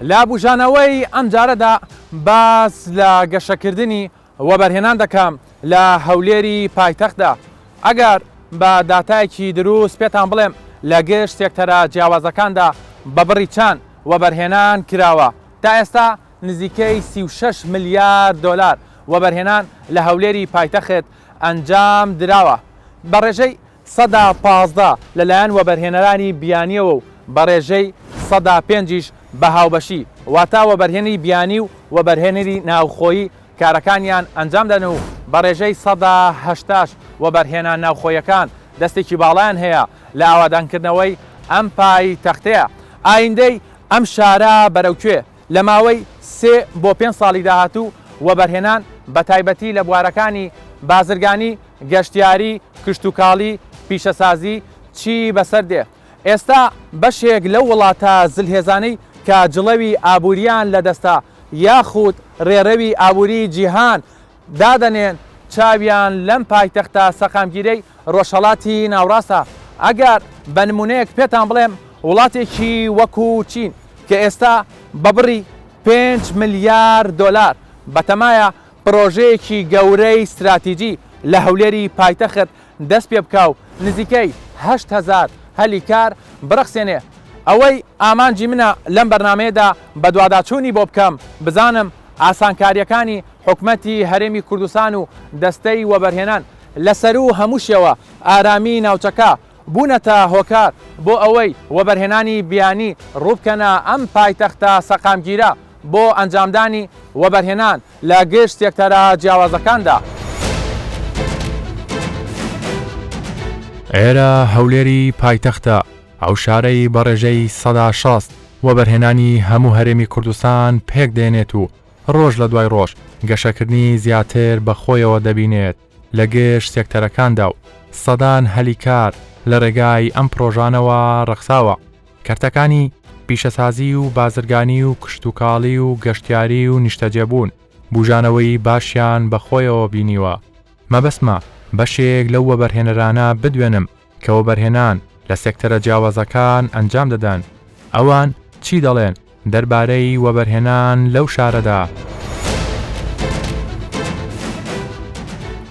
لە بوژانەوەی ئەمجارەدا باس لە گەشەکردنی وەبەرهێنان دەکەم لە هەولێری پایتەختدا. ئەگەر بە داتایەکی دروست پێتان بڵێم لە گشت سێکتەرە جیاوازەکاندا بە بڕی چەند وەبەرهێنان کراوە، تا ئێستا نزیکەی 36 ملیار دۆلار وەبەرهێنان لە هەولێری پایتەخت ئەنجام دراوە بە ڕێژەی 15% لەلایەن وەبەرهێنەرانی بیانییەوە و بە ڕێژەی 5% یش بە هاوبەشی، واتە وەبەرهێنەری بیانی و وەبەرهێنەری ناوخۆیی کارەکانیان ئەنجام دەن و بە ڕێژەی 80% ش وەبەرهێنان ناوخۆیەکان دەستێکی باڵایان هەیە لە ئاوادانکردنەوەی ئەم پایتەختەیە. ئایندەی ئەم شارە بەرەو کوێ؟ لە ماوەی سێ بۆ پێنج ساڵی داهاتوو وەبەرهێنان بە تایبەتی لە بوارەکانی بازرگانی، گەشتیاری، کشتوکاڵی، پیشەسازی چی بەسەر دێ؟ ئێستا بەشێک لەو وڵاتە زلهێزانەی کە جڵەوی ئابوورییان لەدەستە یاخود رێڕەوی ئابووری جیهان دادەنێن، چاویان لەم پایتەختە سەقامگیرەی رۆژهەڵاتی ناوڕاستە. ئەگەر بە نموونەیەک پێتان بڵێم، وڵاتێکی وەکو چین کە ئێستا بە بڕی پێنج ملیار دۆلار بەتەمایە پڕۆژەیەکی گەورەی ستراتیجی لە هەولێری پایتەخت دەست پێ بکا و نزیکەی 8000 هەلی کار بڕەخسێنێ. ئەوەی ئامانجی منە لەم بەرنامەیەدا بەدواداچوونی بۆ بکەم، بزانم ئاسانکارییەکانی حکومەتی هەرێمی کوردستان و دەستەی وەبەرهێنان لە سەروو هەمووشیەوە ئارامی ناوچەکە بوونەتە هۆکار بۆ ئەوەی وەبەرهێنانی بیانی ڕووبکەنە ئەم پایتەختە سەقامگیرە بۆ ئەنجامدانی وەبەرهێنان لە گشت سێکتەرە جیاوازەکاندا. ئێرە هەولێری پایتەختە، ئەو شارەی بە ڕێژەی 60% وەبەرهێنانی هەموو هەرێمی کوردستان پێکدێنێت و ڕۆژ لە دوای ڕۆژ گەشەکردنی زیاتر بە خۆیەوە دەبینێت لە گشت سێکتەرەکاندا و سەدان هەلی کار لە ڕێگای ئەم پڕۆژانەوە ڕەخساوە. کەرتەکانی پیشەسازی و بازرگانی و کشتوکاڵی و گەشتیاری و نیشتەجێبوون بوژانەوەی باشیان بەخۆیەوە بینیوە. مەبەستمە بەشێک لەو وەبەرهێنەرانە بدوێنم کە وەبەرهێنان لە سێکتەرە جیاوازەکان ئەنجام دەدەن. ئەوان چی دەڵێن دەربارەی وەبەرهێنان لەو شارەدا؟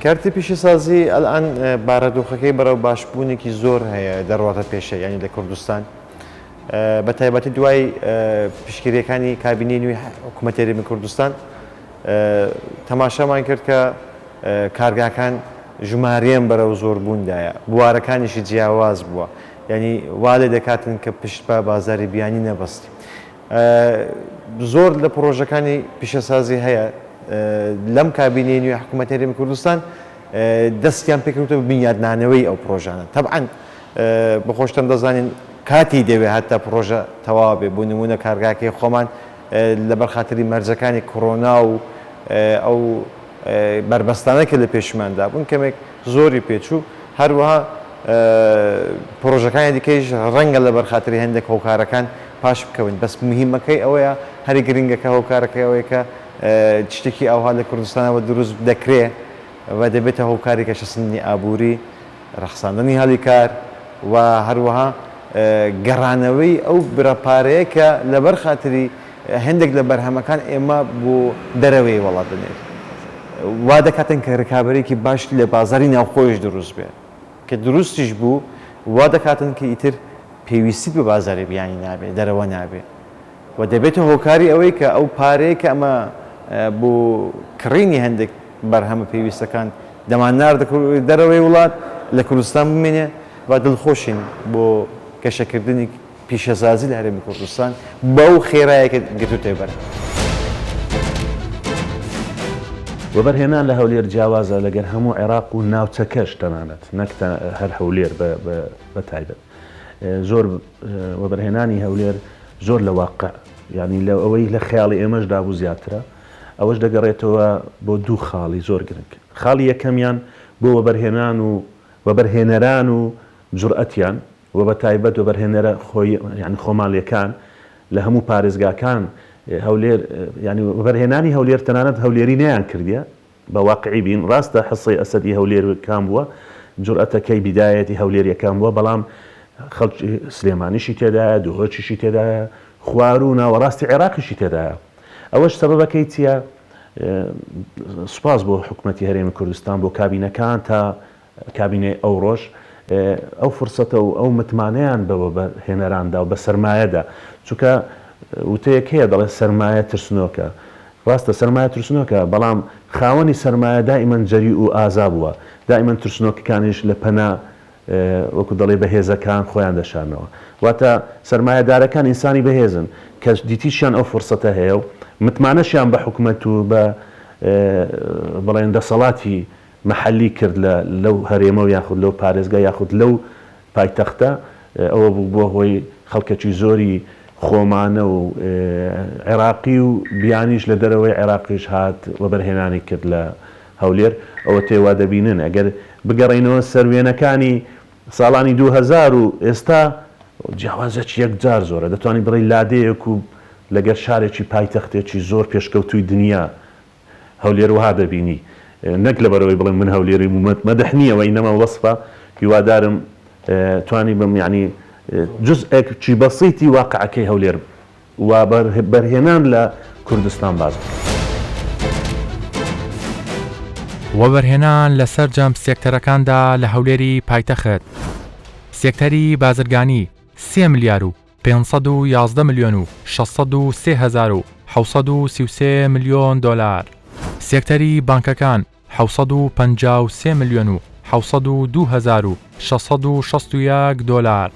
کەرتی پیشەسازی ئەلئان بارەدۆخەکەی بەرەو باشبوونێکی زۆر هەیە دەڕواتە پێشە یانی لە کوردستان بە تایبەتی دوای پشتگیریەکانی کابینەی نوێی حکوومەتی هەرێمی کوردستان تەماشامان کرد کە کارگاکان ژمارەیان بەرەو زۆربووندایە بوارەکانیشی جیاواز بووە یانی وا لێ دەکاتن کە پشت بە بازاری بیانی نەبەستی. زۆر لە پڕۆژەکانی پیشەسازی هەیە لەم کابینەی نوێی حکوومەتی هەرێمی کوردستان دەستیان پێکردووە بە بنیادنانەوەی ئەو پڕۆژانە. تەبعەن بە خۆشتان دەزانین کاتی دەوێ هەتا پڕۆژە تەواو بێ، بۆ نموونە کارگاکەی خۆمان لەبەر خاتری مەرجەکانی کۆرۆنا و ئەو بەربەستانە کە لە پێشماندا بوون کەمێک زۆری پێچوو، هەروەها پڕۆژەکانی دیکەیش ڕەنگە لەبەر خاتری هەندێک هۆکارەکان پاش بکەون، بەس موهیمەکەی ئەوەیە هەرە گرنگەکە هۆکارەکەی ئەوەیە کە شتێکی ئاوها لە کوردستانەوە دروست دەکرێ و دەبێتە هۆکاری گەشەسەندنی ئابووری، ڕەخساندنی هەلی کار و هەروەها گەڕانەوەی ئەو بڕە پارەیە کە لەبەر خاتری هەندێک لە بەرهەمەکان ئێمە بۆ دەرەوەی وڵات دەنێرین وا دەکاتن کە رکابەرێکی باش لە بازاری ناوخۆیش دروست بێت کە دروستیش بوو وا دەکاتن کە ئیتر پێویستیت بە بازاری بیانی نابێ دەرەوە نابێ و دەبێتە هۆکاری ئەوەی کە ئەو پارەیە کە ئەمە بۆ کڕینی هەندێک بەرهەمە پێویستەکان دەمانناردە دەرەوەی وڵات لە کوردستان بمێنێ و دڵخۆشین بۆ گەشەکردنی پیشەسازی لە هەرێمی کوردستان بەو خێرایە کە گرتووتە بەر. وەبەرهێنان لە هەولێر جیاوازە لەگەر هەموو عێراق و ناوچەکەش تەنانەت نەک هەر هەولێر بە تایبەت زۆر وەبەرهێنانی هەولێر زۆر لە واقع یانی لە ئەوەی لە خەیاڵی ئێمەشدا بوو زیاترە ئەوەش دەگەڕێتەوە بۆ دوو خاڵی زۆر گرنگ خاڵی یەکەمیان بۆ وەبەرهێنان و وەبەرهێنەران و جورئەتیان و بە تایبەت وەبەرهێنەرە خۆی یانی خۆماڵیەکان لە هەموو پارێزگاکان هەولێر یانی وەبەرهێنانی هەولێر تەنانەت هەولێری نەیان کردیە بە واقعی بین ڕاستە حسەی ئەسەدی هەولێر کان بووە جورئەتەکەی بیدایەتی هەولێریەکان بووە بەڵام خەڵکی سلێمانیشی تێدایە دهۆکیشی تێدایە. خواروو و ناوەڕاستی عێراقیشی تێدایە. ئەوەش سەبەبەکەی چییە؟ سوپاس بۆ حکومەتی هەرێمی کوردستان، بۆ کابینەکان تا کابینەی ئەوڕۆش ئەو فرسەتە و ئەو متمانەیان بە وەبەرهێنەران دا و بە سەرمایە دا. چونکە وتەیەک هەیە دەڵێ سەرمایە ترسنۆکە. ڕاستە سەرمایە ترسنۆکە، بەڵام خاوەنی سەرمایە دائیمەن جەریئ و ئازا بووە. دائیمەن ترسنۆکەکانیش لە پەنا وەکو دەڵێی بەهێزەکان خۆیان دەشارنەوە. واتە سەرمایەدارەکان ئینسانی بەهێزن کە دیتیشیان ئەو فرسەتە هەیە و متمانەشیان بە حکومەت و بە بڵێن دەسەڵاتی مەحەلی کرد لە لەو هەرێمە و یاخود لەو پارێزگا یاخود لەو پایتەختە ئەوە بوو بووە هۆی خەڵکەکی زۆری خۆمانە و عێراقی و بیانیش لە دەرەوەی عێراقیش هات وەبەرهێنانی کرد لە هەولێر ئەوەتێ وا دەبینن ئەگەر بگەڕێینەوە سەر وێنەکانی ساڵانی 2000 و ئێستا جیاوازیەکی یەکجار زۆرە دەتوانی بڵێی لادێیەک و لەگەر شارێکی پایتەختێکی زۆر پێشکەوتووی دنیا هەولێر وەها دەبینی نەک لەبەرئەوەی بڵێم من هەولێریم و مەدح نییە وئینما وەسفە هیوادارم توانیبم یانی جزئێکی بەسیتی واقعەکەی هەولێر و بەرهێنان لە کوردستان باس بکەم. وەبەرهێنان لە سەرجەم سێکتەرەکاندا لە هەولێری پایتەخت، سێکتەری بازرگانی سێ ملیار و 511 ملیۆن و 603 هەزار و 733 ملیۆن دۆلار، سێکتەری بانکەکان 753 ملیۆن و 702 هەزار و 661 دۆلار،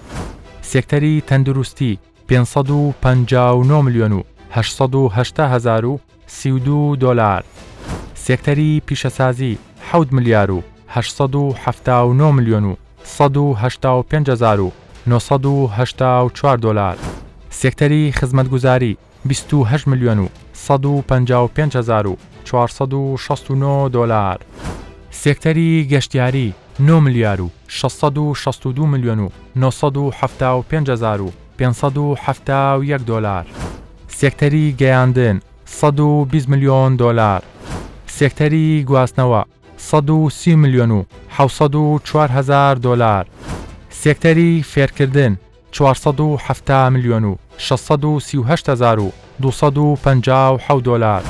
سێکتەری تەندروستی 559 ملیۆن و 880 هەزار و 32 دۆلار، سێکتەری پیشەسازی حەوت ملیار و 879 ملیۆن و 185 هەزار و 984 دۆلار، سێکتەری خزمەتگوزاری 28 ملیۆن و 155 هەزار و 469 دۆلار، سێکتەری گەشتیاری نۆ ملیار و 662 ملیۆن و 975 هەزار و 571 دۆلار، سێکتەری گەیاندن 120 ملیۆن دۆلار، سێکتەری گواستنەوە 130 ملیۆن و 704 هەزار دۆلار، سێکتەری فێرکردن 470 ملیۆن و 638 هەزار و 257 دۆلار،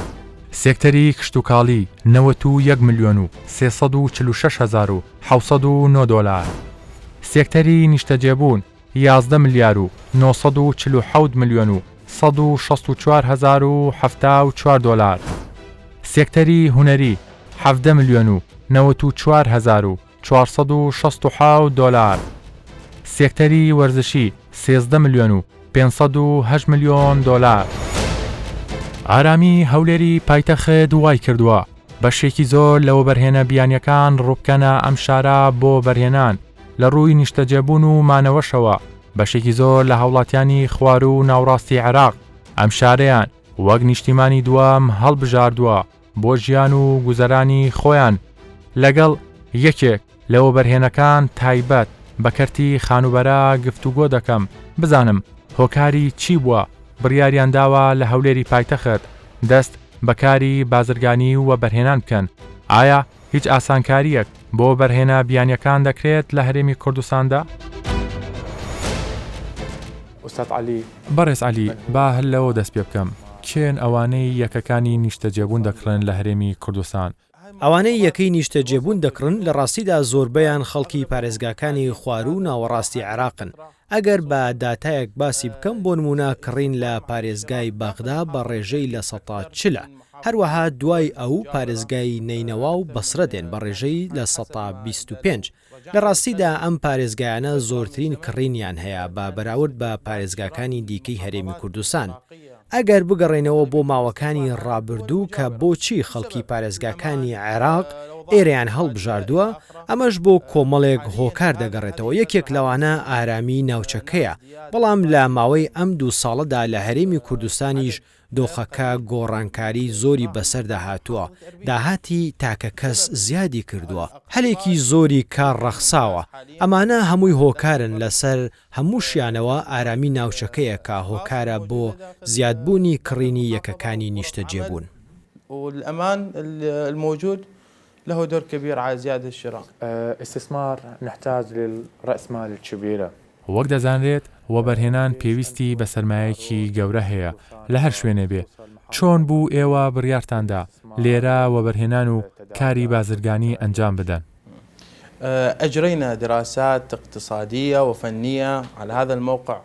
سێکتەری کشتوکاڵی 91 ملیۆن و 346 هەزار و 709 دۆلار، سێکتەری نیشتەجێبوون 11 ملیار و 947 ملیۆن و 164 هەزار و 74 دۆلار، سێکتەری هونەری 17 ملیۆن و 94 هەزار و 467 دۆلار، سێکتەری وەرزشی 13 ملیۆن و 508 ملیۆن دۆلار. ئارامی هەولێری پایتەخت وایکردووە بەشێکی زۆر لە وەبەرهێنە بیانییەکان ڕووبکەنە ئەم شارە بۆ وەبەرهێنان، لە ڕووی نیشتەجێبوون و مانەوەشەوە بەشێکی زۆر لە هاوڵاتیانی خواروو و ناوڕاستی عێراق ئەم شارەیان وەک نیشتیمانی دووەم هەڵبژاردووە بۆ ژیان و گوزەرانی خۆیان لەگەڵ یەکێک لە وەبەرهێنەکان تایبەت بە کەرتی خانووبەرە گفتوگۆ دەکەم بزانم هۆکاری چی بووە بڕیاریان داوە لە هەولێری پایتەخت دەست بە کاری بازرگانی و وەبەرهێنان بکەن ئایا هیچ ئاسانکارییەک بۆ وەبەرهێنە بیانییەکان دەکرێت لە هەرێمی کوردستاندا؟ بەڕێز عەلی، با هەر لەوە دەست پێ بکەم، کێن ئەوانەی یەکەکانی نیشتەجێبوون دەکڕن لە هەرێمی کوردستان؟ ئەوانەی یەکەی نیشتەجێبوون دەکڕن لە ڕاستیدا زۆربەیان خەڵکی پارێزگاکانی خواروو و ناوەڕاستی عێراقن، ئەگەر بە داتایەک باسی بکەم بۆ نموونە کڕین لە پارێزگای بەغدا بە ڕێژەی 40% ە، هەروەها دوای ئەو پارێزگای نەینەوا و بەسرە دێن بە ڕێژەی 25%. لە ڕاستیدا ئەم پارێزگایانە زۆرترین کڕینیان هەیە بە بەراورد بە پارێزگاکانی دیکەی هەرێمی کوردستان. ئەگەر بگەڕێینەوە بۆ ماوەکانی ڕابردوو کە بۆچی خەڵکی پارێزگاکانی عێراق ئێرەیان هەڵبژاردووە، ئەمەش بۆ کۆمەڵێک هۆکار دەگەڕێتەوە، یەکێک لەوانە ئارامیی ناوچەکەیە، بەڵام لە ماوەی ئەم دوو ساڵەدا لە هەرێمی کوردستانیش دۆخەکە گۆڕانکاری زۆری بەسەردا هاتووە، داهاتی تاکەکەس زیادی کردووە، هەلێکی زۆری کار ڕەخساوە، ئەمانە هەمووی هۆکارن لەسەر هەمووشیانەوە ئارامی ناوچەکەیە کە هۆکارە بۆ زیادبوونی کڕینی یەکەکانی نیشتەجێبوون. وەک دەزانرێت وەبەرهێنان پێویستی بە سەرمایەکی گەورە هەیە لە هەر شوێنێ بێ، چۆن بوو ئێوە بڕیارتان دا لێرە وەبەرهێنان و کاری بازرگانی ئەنجام بدەن؟ اجرینا دراسات اقتصادیە وفنیە علی هذا الموقع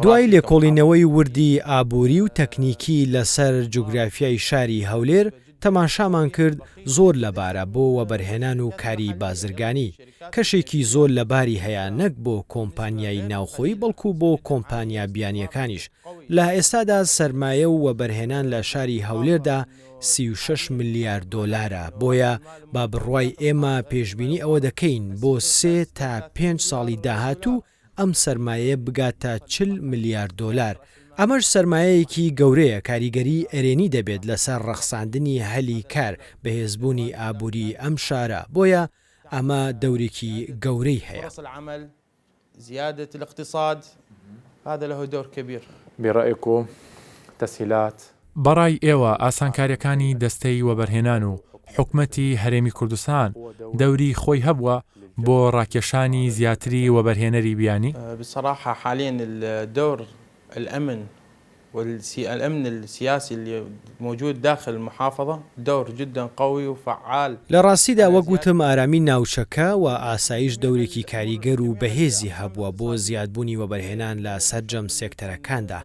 دوای لێکۆڵینەوەی وردی ئابووری و تەکنیکی لەسەر جوگرافیای شاری هەولێر، تەماشامان کرد زۆر لەبارە بۆ وەبەرهێنان و کاری بازرگانی، کەشێکی زۆر لەباری هەیە نەک بۆ کۆمپانیای ناوخۆیی بەڵکو بۆ کۆمپانیا بیانییەکانیش. لە ئێستادا سەرمایە و وەبەرهێنان لە شاری هەولێردا 36 ملیار دۆلارە، بۆیە بە بڕوای ئێمە پێشبینی ئەوە دەکەین بۆ سێ تا پێنج ساڵی داهاتوو ئەم سەرمایەیە بگاتە 40 ملیار دۆلار، ئەمەش سەرمایەیەکی گەورەیە کاریگەری ئەرێنی دەبێت لەسەر ڕەخساندنی هەلی کار، بەهێزبوونی ئابووری ئەم شارە، بۆیە ئەمە دەورێکی گەورەی هەیە. زیادة الاقتصاد هذا له دور کبیر. برأیکم تسهیلات. بەڕای ئێوە ئاسانکاریەکانی دەستەی وەبەرهێنان و حکومەتی هەرێمی کوردستان دەوری خۆی هەبووە بۆ ڕاکێشانی زیاتری وەبەرهێنەری بیانی؟ بصراحە حالیا الدور الامن والامن السیاسی اللي موجود داخل المحافظە دور جدا قوی وفعال. لە ڕاستیدا وەک وتم ئارامی ناوچەکە و ئاسایش دەورێکی کاریگەر و بەهێزی هەبووە بۆ زیادبوونی وەبەرهێنان لە سەرجەم سێکتەرەکاندا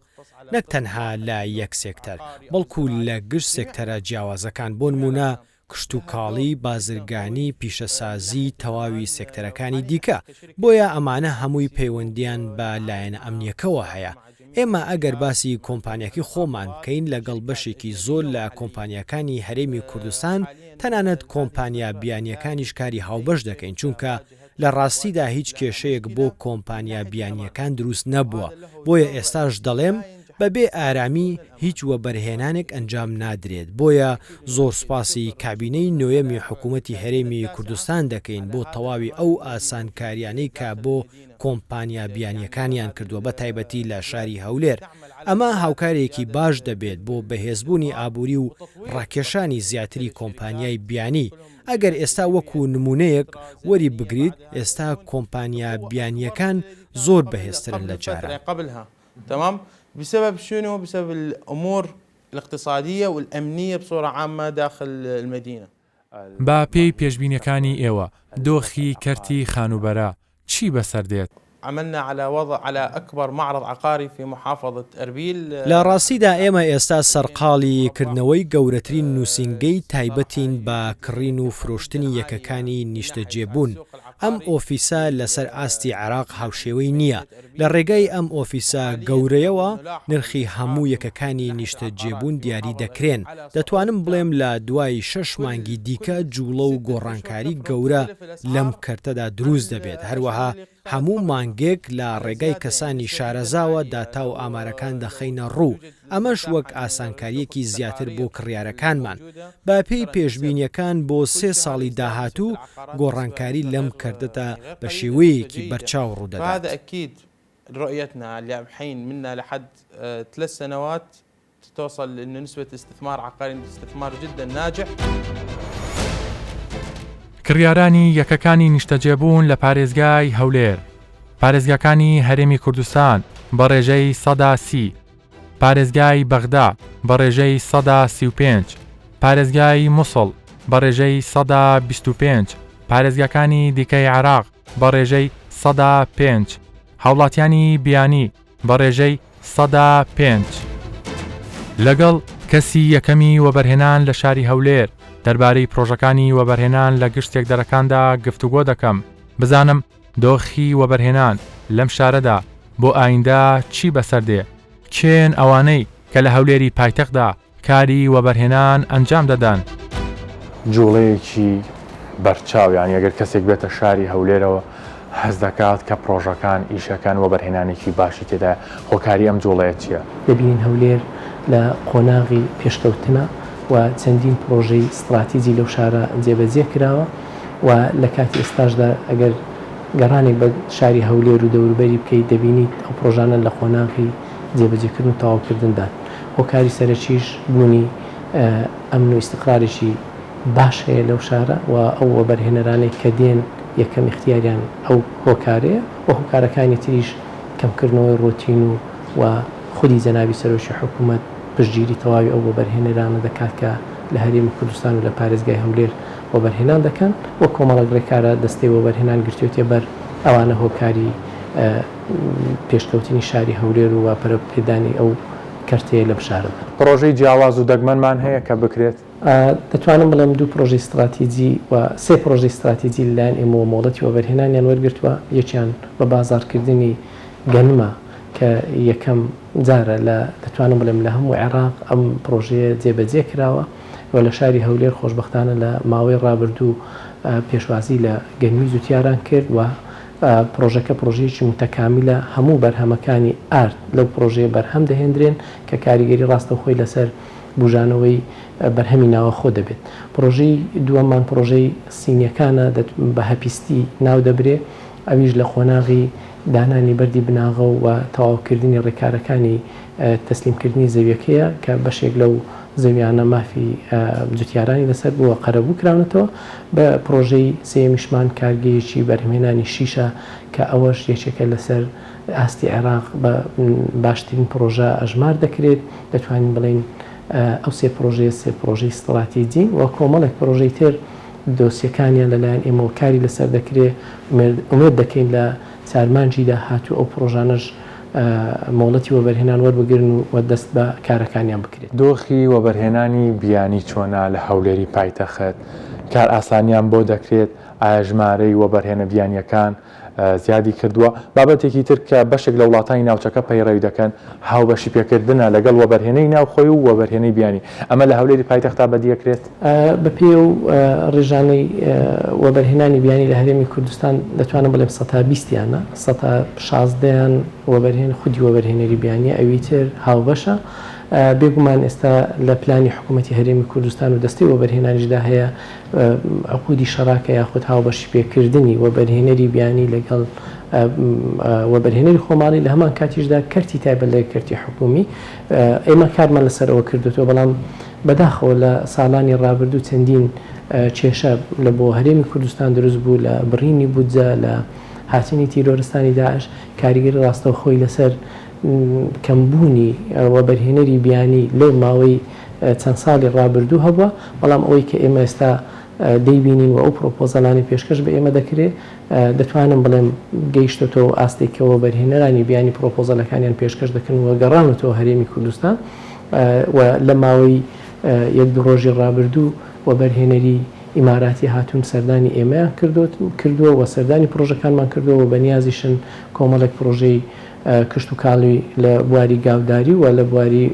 نەک تەنها لە یەک سێکتەر بەڵکو لە گشت سێکتەرە جیاوازەکان بۆنموونە کشتوکاڵی، بازرگانی، پیشەسازی، تەواوی سێکتەرەکانی دیکە، بۆیە ئەمانە هەمووی پەیوەندییان بە لایەنە ئەمنییەکەوە هەیە. ئێمە ئەگەر باسی کۆمپانیاکەی خۆمان بکەین لەگەڵ بەشێکی زۆر لە کۆمپانیاکانی هەرێمی کوردستان، تەنانەت کۆمپانیا بیانییەکانیش کاری هاوبەش دەکەین، چونکە لە ڕاستیدا هیچ کێشەیەک بۆ کۆمپانیا بیانییەکان دروست نەبووە، بۆیە ئێستاش دەڵێم بەبێ ئارامی هیچ وەبەرهێنانێک ئەنجام نادرێت، بۆیە زۆر سوپاسی کابینەی نۆیەمی حکوومەتی هەرێمی کوردستان دەکەین بۆ تەواوی ئەو ئاسانکارییانەی کە بۆ کۆمپانیا بیانییەکانیان کردووە بە تایبەتی لە شاری هەولێر، ئەمە هاوکارێکی باش دەبێت بۆ بەهێزبوونی ئابووری و ڕاکێشانی زیاتری کۆمپانیای بیانی، ئەگەر ئێستا وەکو نموونەیەک وەری بگریت ئێستا کۆمپانیا بیانییەکان زۆر بەهێزترن لە جاران. تمام بسبب شنو بسبب الامور الاقتصادية والامنية بصورة عامة داخل المدينة. بە پێی پێشبینیەکانی ئێوە دۆخی کەرتی خانووبەرە چی بەسەر دێت؟ عملنا على وضع على اکبر معرض عقاری في محافظة اربیل. لە ڕاستیدا ئێمە ئێستا سەرقاڵی کردنەوەی گەورەترین نووسینگەی تایبەتین بە کڕین و فرۆشتنی یەکەکانی نیشتەجێبوون، ئەم ئۆفیسە لەسەر ئاستی عێراق هاوشێوەی نییە، لە ڕێگای ئەم ئۆفیسە گەورەیەوە نرخی هەموو یەکەکانی نیشتەجێبوون دیاری دەکرێن، دەتوانم بڵێم لە دوای شەش مانگی دیکە جوڵە و گۆڕانکاری گەورە لەم کەرتەدا دروست دەبێت، هەروەها هەموو مانگێک لە ڕێگای کەسانی شارەزاوە داتا و ئامارەکان دەخەینە ڕوو، ئەمەش وەک ئاسانکارییەکی زیاتر بۆ کڕیارەکانمان. بە پێی پێشبینییەکان بۆ سێ ساڵی داهاتوو گۆڕانکاری لەم کەرتەدا بە شێوەیەکی بەرچاو ڕوودەدات. کڕیارانی یەکەکانی نیشتەجێبوون لە پارێزگای هەولێر پارێزگاکانی هەرێمی کوردستان بە ڕێژەی 30 پارێزگای بەغدا بە ڕێژەی 35 پارێزگای موسڵ بە ڕێژەی 25 پارێزگاکانی دیکەی عێراق بە ڕێژەی 5 هاوڵاتیانی بیانی بە ڕێژەی 5%. لەگەڵ کەسی یەکەمی وەبەرهێنان لە شاری هەولێر دەربارەی پرۆژەکانی وەبەرهێنان لە گشت سێکتەرەکاندا گفتوگۆ دەکەم بزانم دۆخی وەبەرهێنان لەم شارەدا بۆ ئایندە چی بەسەر دێ؟ کێن ئەوانەی کە لە هەولێری پایتەختدا کاری وەبەرهێنان ئەنجام دەدەن؟ جوڵەیەکی بەرچاو یانی ئەگەر کەسێک بێتە شاری هەولێرەوە هەست دەکات کە پڕۆژەکان، ئیشەکان وەبەرهێنانێکی باشی تێدایە، هۆکاری ئەم جوڵەیە چییە؟ دەبینین هەولێر لە قۆناغی پێشکەوتنە و چەندین پڕۆژەی ستڕاتیجی لەو شارە جێبەجێ کراوە و لە کاتی ئێستاشدا ئەگەر گەڕانێک بە شاری هەولێر و دەوروبەری بکەیت دەبینیت ئەو پڕۆژانە لە قۆناغی جێبەجێکردن و تەواوکردندان. هۆکاری سەرەکیش بوونی ئەمن و ئیستقرارێکی باش هەیە لەو شارە و ئەو وەبەرهێنەرانەی کە دێن یەکەم ئیختیاریان ئەو هۆکارەیە و هۆکارەکانی تریش. کەمکردنەوەی ڕۆتین و و خودی جەنابی سەرۆکی حکوومەت پشتگیری تەواوی ئەو وەبەرهێنەرانە دەکات کە لە هەرێمی کوردستان و لە پارێزگای هەولێر وەبەرهێنان دەکەن و کۆمەڵێک ڕێکارە دەستەی وەبەرهێنان گرتوێتیە بەر ئەوانە هۆکاری پێشکەوتنی شاری هەولێر و پەرەپێدانی ئەو کەرتەیە لەم شارەدا. پڕۆژەی جیاواز و دەگمەنمان هەیە کە بکرێت. دەتوانم بڵێم دوو پڕۆژەی ستڕاتیجی و سێ پڕۆژەی ستڕاتیجی لەلایەن ئێمەوە مۆڵەتی وەبەرهێنانیان وەرگرتووە، یەکیان بە بازاڕکردنی گەنمە کە یەکەم جارە لە دەتوانم بڵێم لە هەموو عێراق ئەم پڕۆژەیە جێبەجێ کراوە و لە شاری هەولێر خۆشبەختانە لە ماوەی ڕابردوو پێشوازی لە گەنمی جوتیاران کرد و پڕۆژەکە پڕۆژەیەکی موتەکامیلە هەموو بەرهەمەکانی ئارد لەو پڕۆژەیە بەرهەم دەهێندرێن کە کاریگەری ڕاستەوخۆی لەسەر بوژانەوەی بەرهەمی ناوەخۆ دەبێت. پڕۆژەی دووەممان پڕۆژەی سینیەکانە بە هەپیستی ناو دەبرێ، ئەویش لە قۆناغی دانانی بەردی بناغە و تەواوکردنی ڕێکارەکانی تەسلیمکردنی زەویەکەیە کە بەشێک لەو زەویانە مافی جوتیارانی لەسەر بووە قەرەبوو کراونەتەوە. بە پڕۆژەی سێیەمیشمان کارگەیەکی بەرهەمهێنانی شیشە کە ئەوەش یەکێکە لەسەر ئاستی عێراق بە باشترین پڕۆژە ئەژمار دەکرێت، دەتوانین بڵێین ئەو سێ پڕۆژەیە سێ پڕۆژەی ستڕاتیجین و کۆمەڵێک پڕۆژەی تر دۆسیەکانیان لەلایەن ئێمەوە کاری لەسەر دەکرێت، ئومێد دەکەین لە چار مانگی داهاتوو ئەو پڕۆژانەش مۆڵەتی وەبەرهێنان وەربگرن و دەست بە کارەکانیان بکرێت. دۆخی وەبەرهێنانی بیانی چۆنە لە هەولێری پایتەخت؟ کارئاسانیان بۆ دەکرێت؟ ئایا ژمارەی وەبەرهێنە بیانییەکان زیادی کردووە. بابەتێکی تر کە بەشێک لە وڵاتانی ناوچەکە پەیڕەوی دەکەن، هاوبەشیپێکردنە لەگەڵ وەبەرهێنەی ناوخۆی و وەبەرهێنەی بیانی. ئەمە لە هەولێری پایتەختا بەدیەکرێت؟ بەپێی ئەو ڕێژانەی وەبەرهێنانی بیانی لە هەرێمی کوردستان دەتوانم بڵێم سەتا بیستیانە، سەتا شازدەیان وەبەرهێن خودی وەبەرهێنەری بیانییە، ئەوی تر هاوبەشە. بێگومان ئێستا لە پلانی حکوومەتی هەرێمی کوردستان و دەستەی وەبەرهێنانیشدا هەیە عقودی شەراکە یاخود هاوبەشیپێکردنی وەبەرهێنەری بیانی لەگەڵ وەبەرهێنەری خۆماڵی لە هەمان کاتیشدا کەرتی تایبەت لەگەڵ کەرتی حکومی ئێمە کارمان لەسەر ئەوە کردوتەوە بەڵام بەداخەوە لە ساڵانی ڕابردوو چەندین کێشە لە بۆ هەرێمی کوردستان دروست بوو لە بڕینی بودجە لە هاتنی تیرۆرستانی داعش کاریگەری ڕاستەوخۆی لەسەر کەمبوونی وەبەرهێنەری بیانی لەو ماوەی چەند ساڵی ڕابردوو هەبووە، بەڵام ئەوەی کە ئێمە ئێستا دەیبینین و ئەو پرۆپۆزەلانەی پێشکەش بە ئێمە دەکرێ، دەتوانم بڵێم گەیشتۆتەوە ئاستێک کە وەبەرهێنەرانی بیانی پرۆپۆزەلەکانیان پێشکەش دەکەن و گەڕاونەتەوە هەرێمی کوردستان و لە ماوەی یەک دوو ڕۆژی ڕابردوو وەبەرهێنەری ئیماراتی هاتوون سەردانی ئێمەیان کردووە و سەردانی پڕۆژەکانمان کردووە و بەنیازیشن کۆمەڵێک پڕۆژەی کشتوکاڵی لە بواری گاوداری و لە بواری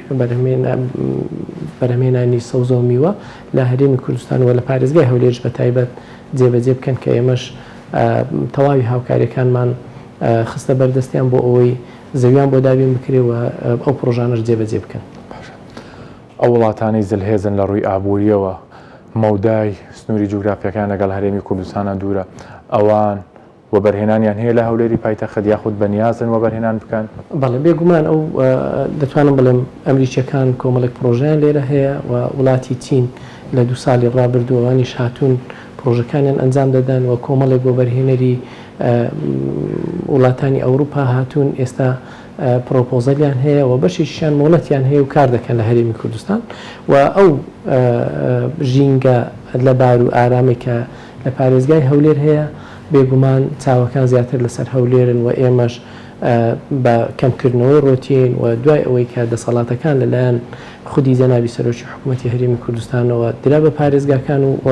بەرهەمهێنانی سەوزە و میوە لە هەرێمی کوردستان و لە پارێزگای هەولێریش بە تایبەت جێبەجێ بکەن کە ئێمەش تەواوی هاوکارییەکانمان خستە بەردەستیان بۆ ئەوەی زەویان بۆ دابین بکرێ و ئەو پڕۆژانەش جێبەجێ بکەن. باشە ئەو وڵاتانەی زلهێزن لە ڕووی ئابوورییەوە مەودای سنووری جوگرافیەکەیان لەگەڵ هەرێمی کوردستانا دوورە، ئەوان وەبەرهێنانیان هەیە لە هەولێری پایتەخت یاخود بەنیازن وەبەرهێنان بکەن؟ بەڵێ بێگومان ئەو دەتوانم بڵێم ئەمریکییەکان کۆمەڵێک پڕۆژەیان لێرە هەیە و وڵاتی چین لە دوو ساڵی ڕابردوو ئەوانیش هاتوون پڕۆژەکانیان ئەنجام دەدەن و کۆمەڵێک وەبەرهێنەری وڵاتانی ئەوروپا هاتوون ئێستا پڕۆپۆزەلیان هەیە و بەشێکیشیان مۆڵەتیان هەیە و کار دەکەن لە هەرێمی کوردستان و ئەو ژینگە لەبار و ئارامەی کە لە پارێزگای هەولێر هەیە، بێگومان چاوەکان زیاتر لەسەر هەولێرن و ئێمەش بە کەمکردنەوەی ڕۆتین و دوای ئەوەی کە دەسەڵاتەکان لەلایەن خودی جەنابی سەرۆکی حکومەتی هەرێمی کوردستانەوە درا بە پارێزگاکان و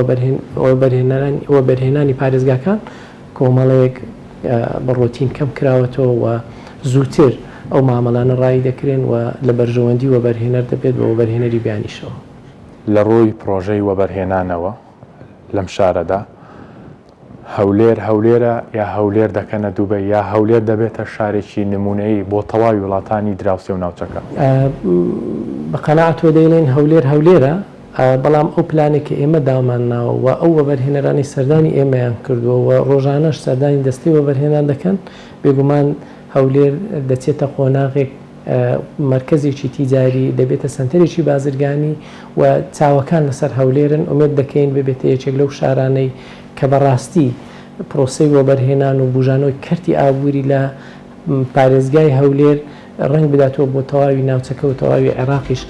وەبەرهێنانی پارێزگاکان کۆمەڵێک بە ڕۆتین کەم کراوەتەوە و زووتر ئەو مامەڵانە ڕایی دەکرێن و لە بەرژەوەندی وەبەرهێنەر دەبێت بە وەبەرهێنەری بیانیشەوە. لە ڕووی پڕۆژەی وەبەرهێنانەوە لەم شارەدا، هەولێر هەولێرە یا هەولێر دەکەنە دوبەی یا هەولێر دەبێتە شارێکی نمونەیی بۆ تەواوی وڵاتانی دراوسێ و ناوچەکە؟ بە قەناعەتەوە دەیڵێین هەولێر هەولێرە، بەڵام ئەو پلانەی کە ئێمە دامان ناوە و ئەو وەبەرهێنەرانەی سەردانی ئێمەیان کردووە و ڕۆژانەش سەردانی دەستەی وەبەرهێنان دەکەن، بێگومان هەولێر دەچێتە قۆناغێک مەرکەزێکی تیجاری، دەبێتە سەنتەرێکی بازرگانی و چاوەکان لەسەر هەولێرن، ئومێد دەکەین ببێتە یەکێک لەو شارانەی کە بەڕاستی پرۆسەی وەبەرهێنان و بوژانەوەی کەرتی ئابووری لە پارێزگای هەولێر ڕەنگ بداتەوە بۆ تەواوی ناوچەکە و تەواوی عێراقیش.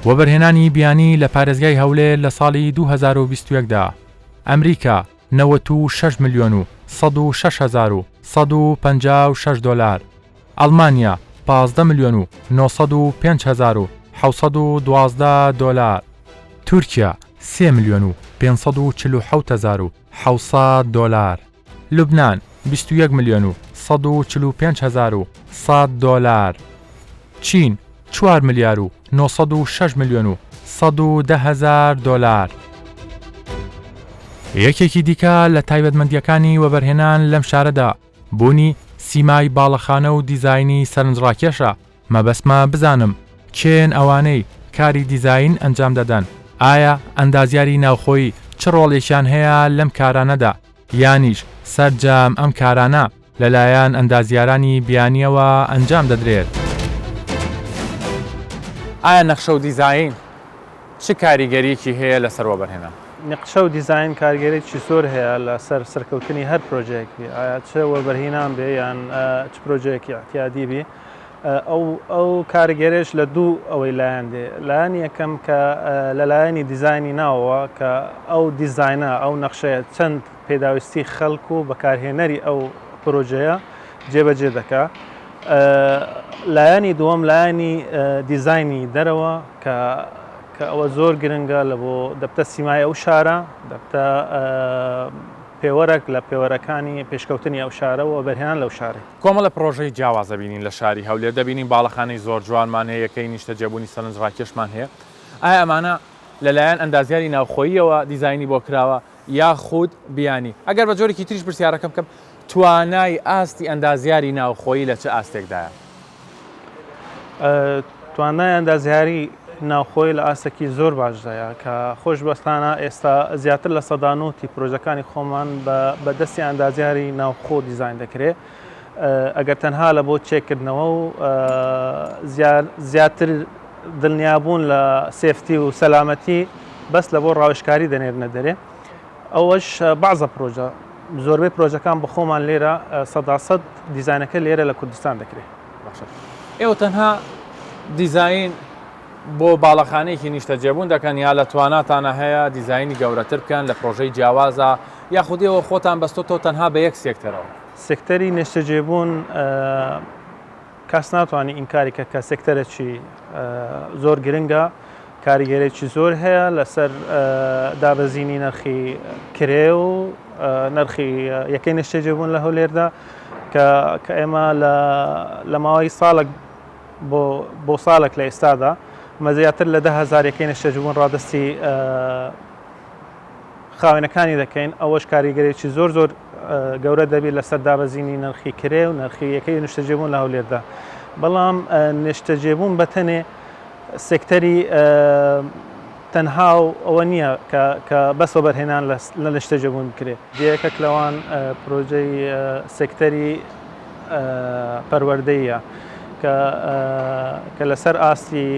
وەبەرهێنانی بیانی لە پارێزگای هەولێر لە ساڵی 2021 دا، ئەمریکا 96 ملیۆن و 106 هەزار و 156 دۆلار، ئەڵمانیا 15 ملیۆن و 905 هەزار و 712 دۆلار، تورکیا 3 ملیۆن و 547 هەزار و 700 دۆلار. لوبنان 21 ملیۆن و 145 هەزار و 100 دۆلار، چین 4 ملیار و 906 ملیۆن و 110 هەزار دۆلار. یەکێکی دیکە لە تایبەتمەندییەکانی وەبەرهێنان لەم شارەدا بوونی سیمای باڵەخانە و دیزاینی سەرنجڕاکێشە، مەبەستمە بزانم کێن ئەوانەی کاری دیزاین ئەنجام دەدەن، ئایا ئەندازیاری ناوخۆیی چ ڕۆڵێکیان هەیە لەم کارانەدا، یانیش سەرجەم ئەم کارانە لەلایەن ئەندازیارانی بیانییەوە ئەنجام دەدرێت؟ ئایا نەخشە و دیزاین چ کاریگەرییەکی هەیە لەسەر وەبەرهێنان؟ نەخشە و دیزاین کاریگەریی زۆر هەیە لەسەر سەرکەوتنی هەر پرۆژەیەک بی، ئایا چ وەبەرهینان بێ یان چ پرۆژەیەکی ئیعتیادی بی. ئەو ئەو کاریگەرێش لە دوو ئەوەی لایەن دێ لایەنی یەکەم کە لە لایەنی دیزاینی ناوەوە کە ئەو دیزاینە ئەو نەخشەیە چەند پێداویستی خەڵک و بەکارهێنەری ئەو پرۆژەیە جێبەجێ دەکا لایەنی دووەم لایەنی دیزاینی دەرەوە کە کە ئەوە زۆر گرنگە لە بۆ دەبتە سیمای ئەو شارە دەبتە پێوەرەک لە پێوەرەکانی پێشکەوتنی ئەو شارە و وەبەرهێنان لەو شارەی. کۆمەڵە پڕۆژەی جیاواز دەبینین لە شاری هەولێر، دەبینین باڵەخانەی زۆر جوانمان هەیە، یەکەی نیشتەجێبوونی سەرنجڕاکێشمان هەیە، ئایا ئەمانە لەلایەن ئەندازیاری ناوخۆییەوە دیزاینی بۆ کراوە یاخود بیانی؟ ئەگەر بە جۆرێکی تریش پرسیارەکە بکەم، توانای ئاستی ئەندازیاری ناوخۆیی لە چ ئاستێکدایە؟ توانای ئەندازیاری ناوخۆی لە ئاستێکی زۆر باشدایە کە خۆشبەختانە ئێستا زیاتر لە سەدا نۆتی پرۆژەکانی خۆمان بە دەستی ئەندازیاری ناوخۆ دیزاین دەکرێت ئەگەر تەنها لە بۆ چێکردنەوە و زیاتر دڵنیابوون لە safety و سەلامەتی بەس لە بۆ ڕاوێژکاری دەنێرنە دەرێ ئەوەش بەعزە پرۆژە زۆربەی پرۆژەکان بە خۆمان لێرە 100% دیزانەکە لێرە لە کوردستان دەکرێت. باشە ئێوە تەنها دیزاین بۆ باڵەخانەیەکی نیشتەجێبوون دەکەن یا لە تواناتانە هەیە دیزاینی گەورەتر بکەن لە پرۆژەی جیاوازە یاخود ئێوە خۆتان بەستۆتەوە تەنها بە یەک سێکتەرەوە؟ سێکتەری نیشتەجێبوون کەس ناتوانانی ئینکاری کە کە سێکتەرێکی زۆر گرنگە کاریگەرێکی زۆر هەیە لەسەر دابەزینی نرخی کرێ و نرخی یەکەی نیشتەجێبوون لە هەولێردا کە کە ئێمە لە لە ماوەی ساڵک بۆ بۆ ساڵێک لە ئێستادا مە زیاتر لە 10هزار یەکەی نیشتەجێبوون ڕادەستی خاوێنەکانی دەکەین ئەوەش کاریگەرێکی زۆر زۆر گەورە دەبێت لەسەر دابەزینی نرخی کرێ و نرخی یەکەی نیشتەجێبوون لە هەولێردا بەڵام نیشتەجێبوون بەتەنێ سێکتەری تەنها و ئەوە نییە کە کە بەس وەبەرهێنان لە نیشتەجێبوون بکرێ. یەکێک لەوان پرۆژەی سێکتەری پەروەردەییە کە کە لەسەر ئاستی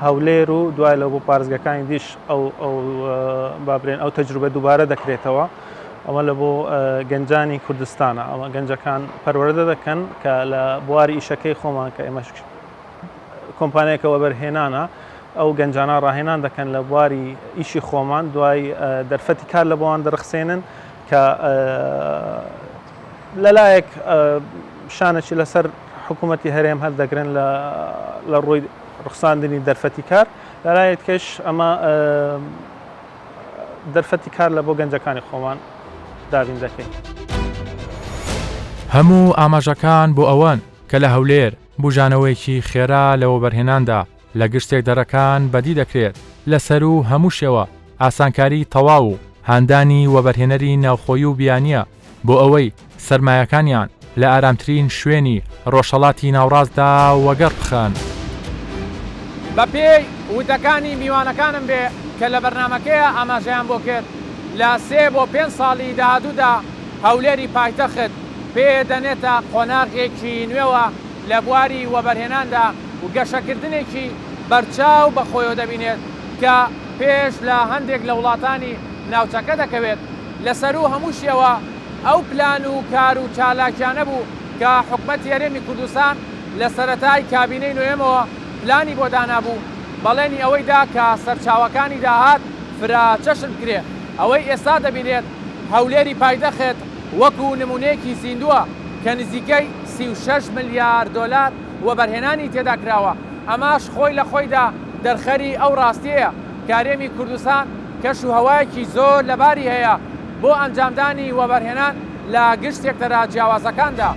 هەولێر و دوای لەو بۆ پارێزگاکانی دیش ئەو ئەو با برێن ئەو تەجروبە دووبارە دەکرێتەوە. ئەوە لە بۆ گەنجانی کوردستانە ئەوە گەنجەکان پەروەردە دەکەن کە لە بواری ئیشەکەی خۆمان کە ئێمەش کۆمپانیایەکە وەبەرهێنانە ئەو گەنجانە ڕاهێنان دەکەن لە بواری ئیشی خۆمان دوای دەرفەتی کار لە بۆوان دەڕخسێنن کە لەلایەک شانەکی لەسەر حکوومەتی هەرێم هەردەگرن لە ڕووی ڕوخساندنی دەرفەتی کار لەلایەکەش ئەمە دەرفەتی کار لە بۆ گەنجەکانی خۆمان دابین دەکەین. هەموو ئاماژەکان بۆ ئەوەن کە لە هەولێر بوژانەوەیەکی خێرا لە وەبەرهێناندا لە گشت سێکتەرەکان بەدی دەکرێت، لە سەروو هەمووشیەوە ئاسانکاری تەواو و هاندانی وەبەرهێنەری ناوخۆیی و بیانییە بۆ ئەوەی سەرمایەکانیان لە ئارامترین شوێنی ڕۆژهەڵاتی ناوڕاستدا وەگەڕ بخەن. بەپێی وتەکانی میوانەکانم بێ کە لە بەرنامەکەیا ئاماژەیان بۆ کرد، لە سێ بۆ پێنج ساڵی داهاتوودا هەولێری پایتەخت پێ دەنێتە قۆناغێکی نوێوە لە بواری وەبەرهێناندا و گەشەکردنێکی بەرچاو بە خۆیەوە دەبینێت کە پێش لە هەندێک لە وڵاتانی ناوچەکە دەکەوێت، لە سەروو هەمووشیەوە. ئەو پلان و کار و چالاکیانە بوو کە حکومەتی هەرێمی کوردستان لە سەرەتای کابینەی نۆیەمەوە پلانی بۆ دانابوو، بەڵێنی ئەوەی دا کە سەرچاوەکانی داهات فرە چەشن بکرێ. ئەوەی ئێستا دەبینرێت هەولێری پایتەخت وەکو نمونەیەکی زیندووە کە نزیکەی 36 ملیار دۆلار وەبەرهێنانی تێدا کراوە، ئەمەش خۆی لە خۆیدا دەرخەری ئەو ڕاستیەیە کە هەرێمی کوردستان کەش و هەوایەکی زۆر لەباری هەیە بۆ ئەنجامدانی وەبەرهێنان لە گشت سێکتەرە جیاوازەکاندا.